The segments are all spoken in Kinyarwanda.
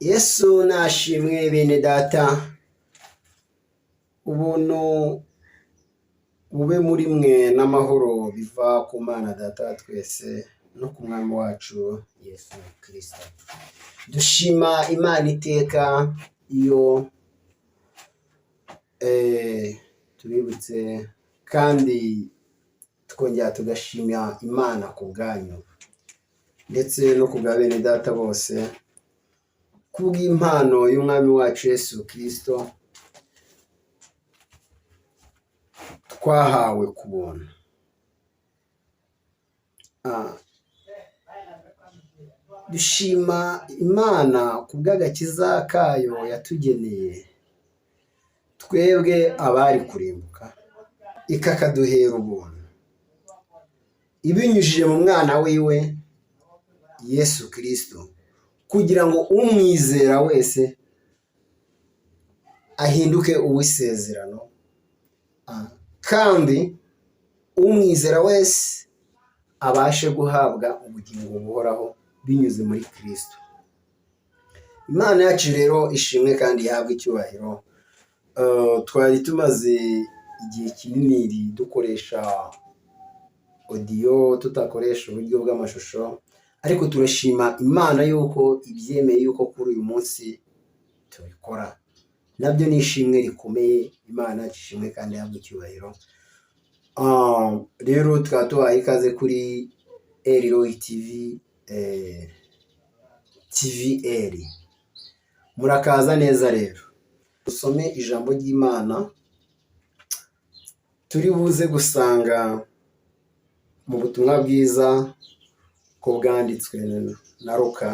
Yesu nashimwe bene data, ubuntu bube muri mwe n'amahoro biva ku Mana Data wa twese no ku Mwami wacu Yesu Kirisito. Dushima Imana iteka iyo tubibutse kandi tukongera tugashima Imana ku bwanyu ndetse no ku bwa bene data bose kubw'impano y'Umwami wacu Yesu Kirisito twahawe ku buntu. Dushima Imana ku bw'agakiza kayo yatugeneye twebwe abari kurimbuka, ikakaduhera ubuntu ibinyujije mu mwana wiwe Yesu Kirisito, kugira ngo umwizera wese ahinduke uw'isezerano, kandi umwizera wese abashe guhabwa ubugingo buhoraho binyuze muri Kirisito. Imana yacu rero ishimwe kandi ihabwe icyubahiro. Twari tumaze igihe kinini dukoresha audio, tudakoresha uburyo bw'amashusho, ariko turashima Imana yuko ibyemeye yuko kuri uyu munsi tubikora. Nabyo ni ishimwe rikomeye, Imana yacu ishimwe kandi ihabwe icyubahiro. Rero tukaba tubahaye ikaze kuri Eliroyi TV, TVL. Murakaza neza rero. Dusome ijambo ry'Imana turi buze gusanga mu butumwa bwiza ko bwanditswe na Luka,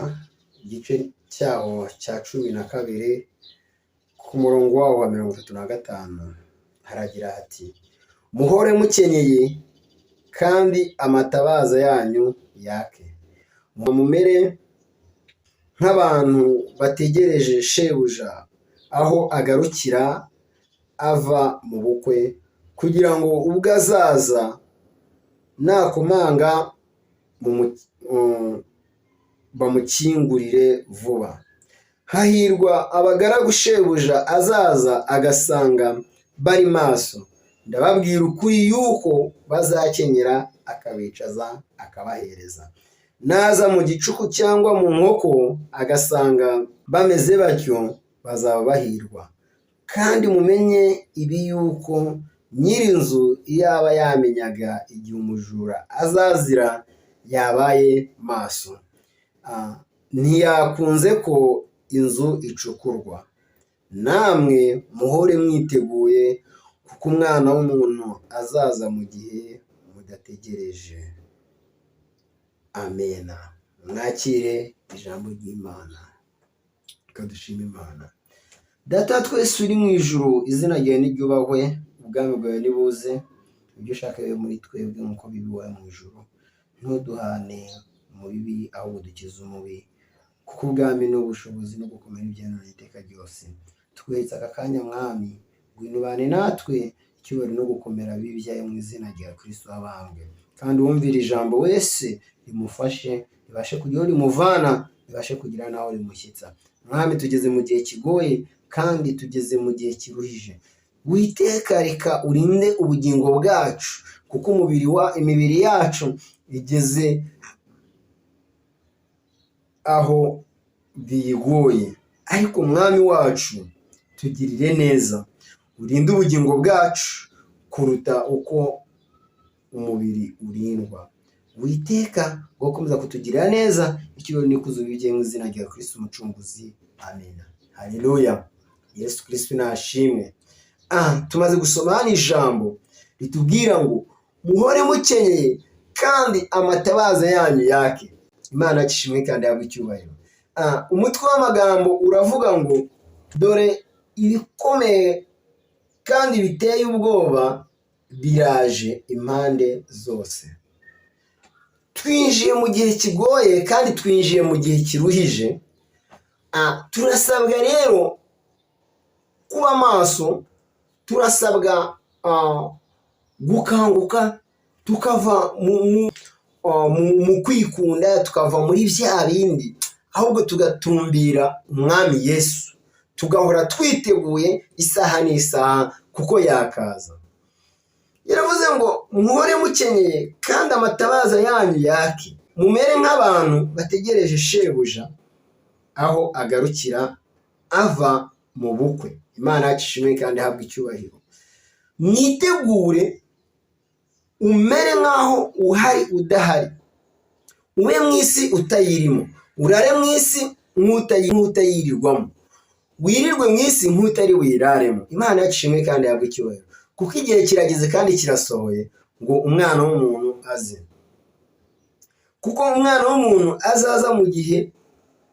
igice cyaho cya 12 ku murongo wawo wa 35, haragira hati: "Muhore mukenyeye kandi amatabaza yanyu yake, mumere nk'abantu bategereje shebuja aho agarukira ava mu bukwe, kugira ngo ubwo azaza nakomanga bamukingurire vuba. Hahirwa abagaragu shebuja azaza agasanga bari maso. Ndababwira ukuri yuko bazakenyera akabicaza akabahereza. Naza mu gicuku cyangwa mu nkoko agasanga bameze batyo, bazaba bahirwa. Kandi mumenye ibi yuko nyir'inzu iyaba yamenyaga igihe umujura azazira yabaye maso, ntiyakunze ko inzu icukurwa. Namwe muhore mwiteguye, kuko Umwana w'umuntu azaza mu gihe mudategereje." Amena. Mwakire ijambo ry'Imana. Reka dushime Imana. Data wa twese uri mu ijuru, izina ryawe niryubahwe, ubwami bwawe nibuze, ibyo ushaka bibe muri twebwe nk'uko biba iwawe mu ijuru. Ntuduhane mu bibi, ahubwo dukize umubi, kuko ubwami n'ubushobozi no gukomera ibyawe iteka ryose. Tuguhetse aka kanya Mwami, ngwino ubane natwe, icyubahiro no gukomera bibe ibyawe mu izina rya Kristo wabambwe. Kandi uwumvira ijambo wese rimufashe, ribashe kugira aho rimuvana, ribashe kugira n'aho rimushyitsa. Mwami, tugeze mu gihe kigoye kandi tugeze mu gihe kiruhije. Witeka, reka urinde ubugingo bwacu, kuko umubiri wa imibiri yacu igeze aho biyigoye. Ariko Mwami wacu, tugirire neza, urinde ubugingo bwacu kuruta uko umubiri urindwa. Witeka, gukomeza kutugirira neza, icyubahiro n'ikuzo bibe mu izina rya Kristo Umucunguzi. Amen. Haleluya. Yesu Kristo nashimwe. Tumaze gusoma hano ijambo ritubwira ngo muhore mukenyeye kandi amatabaza yanyu yake. Imana yacu ishimwe kandi ihabwe icyubahiro. Umutwe w'amagambo uravuga ngo dore ibikomeye kandi biteye ubwoba biraje impande zose. Twinjiye mu gihe kigoye kandi twinjiye mu gihe kiruhije. Turasabwa rero kuba maso, turasabwa gukanguka, tukava mu kwikunda, tukava muri bya bindi. Ahubwo tugatumbira Umwami Yesu, tugahora twiteguye isaha n'isaha kuko yakaza. Yaravuze ngo muhore mukenyeye kandi amatabaza yanyu yake, mumere nk'abantu bategereje shebuja aho agarukira ava mu bukwe. Imana yacu ishimwe kandi ihabwe icyubahiro. Mwitegure, umere nk'aho uhari udahari, ube mu isi utayirimo, urare mu isi nk'utayirirwamo, wirirwe mu isi nk'utari wiraremo. Imana yacu ishimwe kandi ihabwe icyubahiro, kuko igihe kirageze kandi kirasohoye ngo Umwana w'umuntu aze, kuko Umwana w'umuntu azaza mu gihe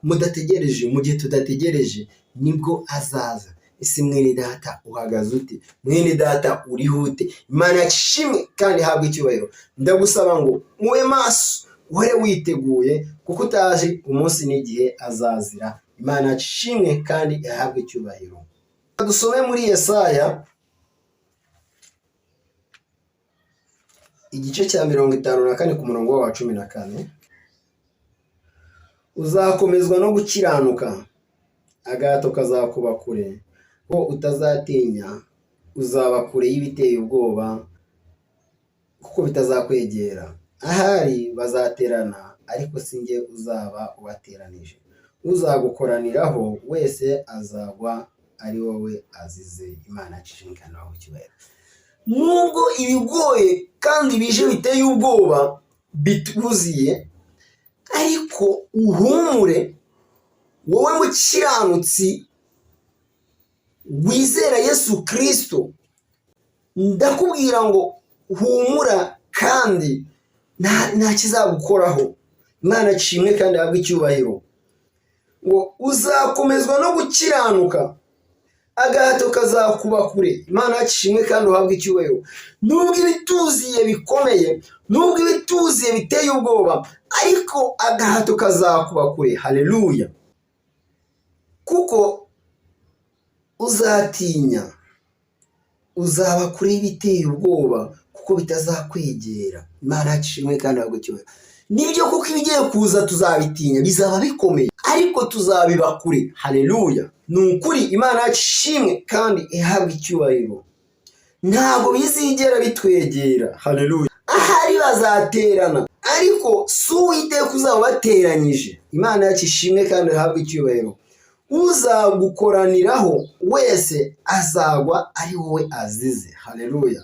mudategereje, mu gihe tudategereje nibwo azaza. Ese mwene data uhagaze ute? Mwene data urihute? Imana yacu ishimwe kandi ihabwe icyubahiro. Ndagusaba ngo mube maso, uhore witeguye, kuko utazi umunsi n'igihe azazira. Imana yacu ishimwe kandi ihabwe icyubahiro. Dusome muri Yesaya igice cya 54 ku murongo wa 14. Uzakomezwa no gukiranuka, agahato kazakuba kure, ko utazatinya, uzaba kure y'ibiteye ubwoba kuko bitazakwegera. Ahari bazaterana, ariko si njye uzaba ubateranije. Uzagukoraniraho wese azagwa ari wowe azize. Imana yacu ishimwe kandi ihabwe icyubahiro. Nubwo ibigoye kandi bije biteye ubwoba bituzuye, ariko uhumure wowe mukiranutsi wizera Yesu Kirisito, ndakubwira ngo humura kandi nta kizagukoraho. Imana ishimwe kandi ihabwe icyubahiro. Ngo uzakomezwa no gukiranuka, agahato kazakuba kure. Imana yacu ishimwe kandi uhabwe icyubahiro. Nubwo ibituziye bikomeye, nubwo ibituziye biteye ubwoba, ariko agahato kazakuba kure. Haleluya! Kuko uzatinya, uzaba kure y'ibiteye ubwoba kuko bitazakwegera. Imana yacu ishimwe kandi ihabwe icyubahiro. Nibyo kuko ibigiye kuza tuzabitinya, bizaba bikomeye, ariko tuzabiba kure. Haleluya! Ni ukuri Imana yacu ishimwe kandi ihabwe icyubahiro. Ntabwo bizigera bitwegera. Haleluya! Ahari bazaterana, ariko si Uwiteka uzaba ubateranyije. Imana yacu ishimwe kandi ihabwe icyubahiro. Uzagukoraniraho wese azagwa ari wowe azize. Haleluya!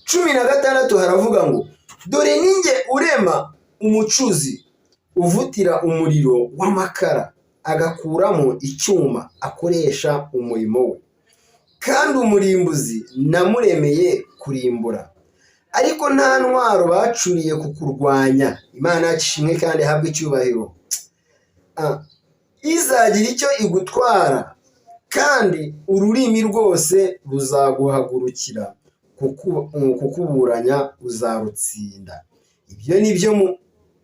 16 haravuga ngo dore ninjye urema umucuzi uvutira umuriro w'amakara, agakuramo icyuma akoresha umurimo we, kandi umurimbuzi namuremeye kurimbura, ariko nta ntwaro bacuriye kukurwanya. Imana yacu ishimwe kandi ihabwe icyubahiro. Izagira icyo igutwara, kandi ururimi rwose ruzaguhagurukira kukuburanya uzarutsinda. Ibyo ni byo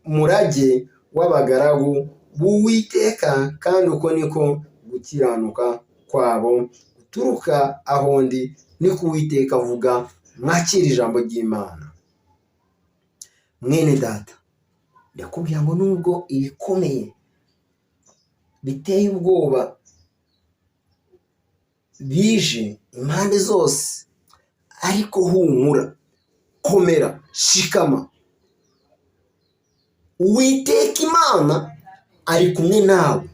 murage w'abagaragu b'Uwiteka, kandi uko niko gukiranuka kwabo guturuka aho ndi, niko Uwiteka avuga. Mwakire ijambo ry'Imana. Mwene data, ndakubwira ngo nubwo ibikomeye biteye ubwoba bije impande zose, ariko humura, komera, shikama. Uwiteka Imana ari kumwe nawe.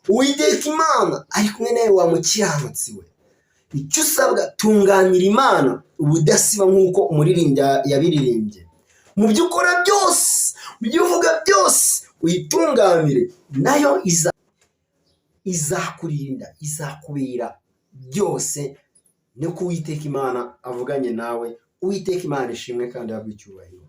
Uwiteka Imana ari kumwe nawe wa mukiranutsi we. Icyo usabwa, tunganira Imana ubudasiba nk'uko umuririmbyi yabiririmbye. Mu byo ukora byose, mu byo uvuga byose, uyitunganire, nayo izakurinda, izakubera byose. Niko Uwiteka Imana avuganye nawe. Uwiteka Imana ishimwe kandi ihabwe icyubahiro.